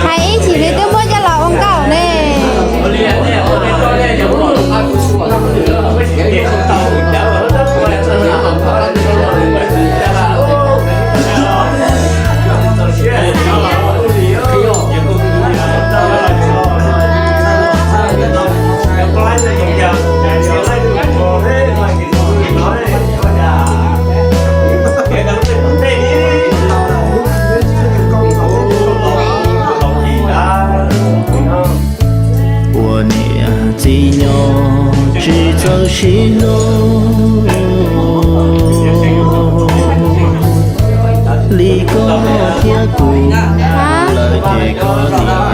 Hais ib chim li twb muab coj los ua nkauj ne. Ua niam txiv nyob tsis txawj sib hlub li koj thiab kuv, lawm ces koj niam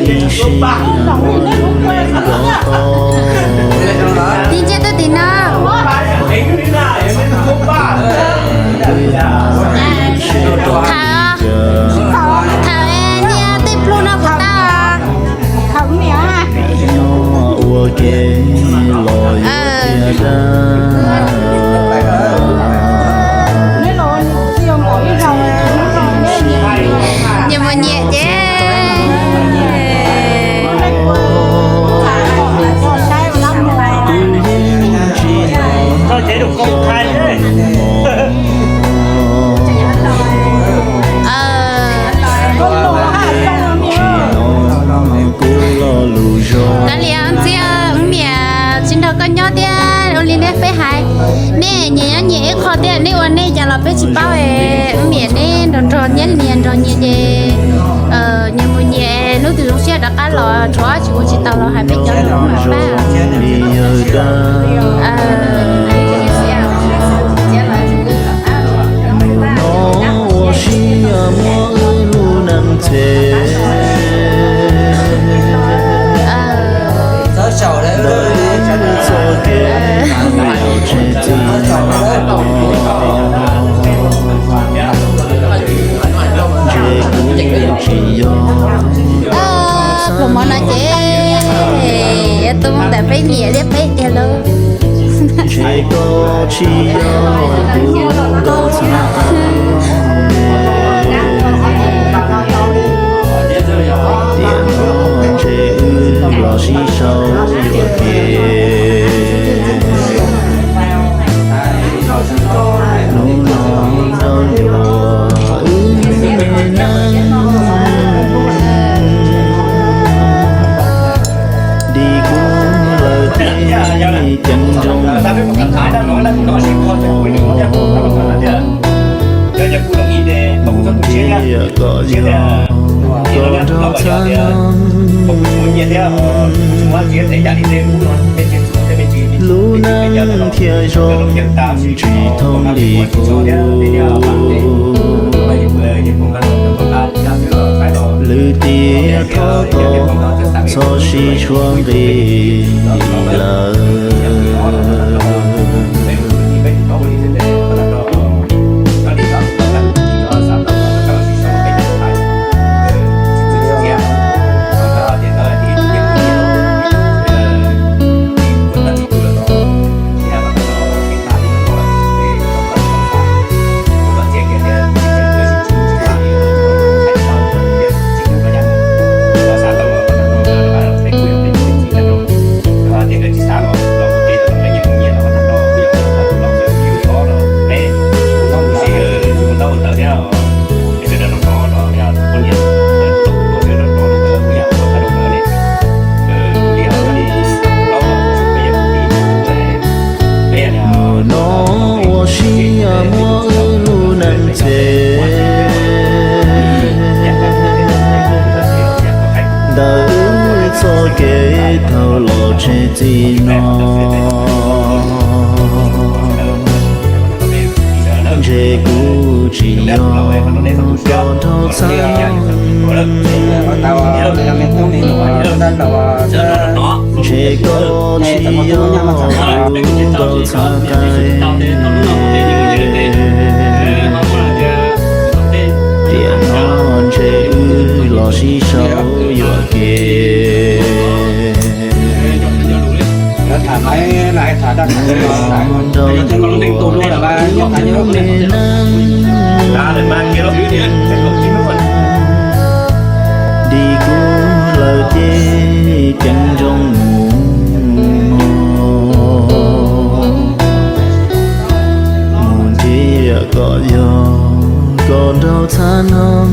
ib sij nco tau. Ti nce twb tim no. Tham, tham niag tej plhu no puas tau? Ua ke los yuav tiag dab. Nyias mus nyias ces. Kav liam ntxiv, wb niam tsis nrog koj nyob thiab ua li nej peb hais. Nej nyias nyob nyias ib qho thiab, nej ua nej cas los peb tsis paub es wb niam neb nrog nrog nyias nyias nrog nyias ces nyias mus nyias, hnub twg zoo siab rov qab los, tshuav tsis ua tsis tau los hais peb cov lus pab. Hnub no ua siab muab wb lub neej txhe ntawm wb txoj kev los tseg txij no. Ntshe kuv tsis yog pluas mov no ces yuav tu ntawm peb niam thiab peb tiag lauj. Ntshe koj tsis yog kuv nkauj txhais tes. Tiam no ntshe wb los sib sau yuam kev. Hnub no nco ncua wb me neej, dim kub lawm tej ceev nrooj. Ntsia kom yog koj nrog txhawb. Lub neej thiaj zoo tsis thooj li kuv. Lwm tiam thov txhob sib tshuab nqi lawm. Hnub no ua siab muab wb lub neej txhe ntawm wb txoj kev thaum los tseg txij no. Ntshe kuv tsis yog koj nrog txhawb. Ntshe koj tsis yog kuv nkauj txhais tes. Tiam no Nrog kuv ua me neej, dim kuv lawm ces ceev nrooj mus mog, mus nrhiav kom yog kom nraug txhab noog,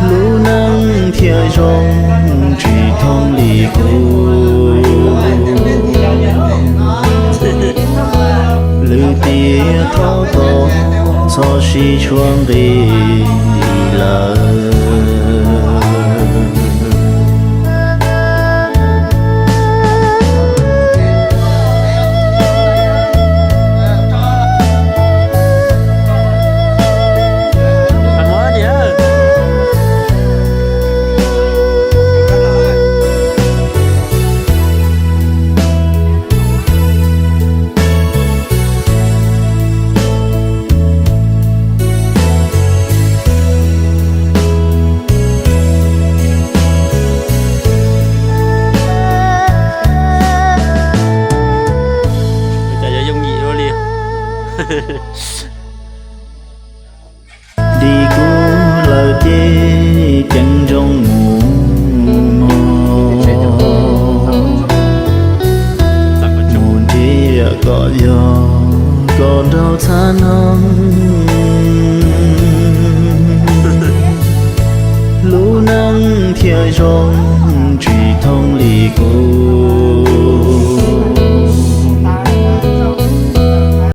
lub neej thiaj zoo tsis thooj li kuv. Lwm tiam thov txhob sib tshuab nqi lawm. Dim kuv lawm ces ceev nrooj mus mog, mus nrhiav kom yog kom nraug txhab noog, lub neej thiaj zoo tsis thooj li kuv.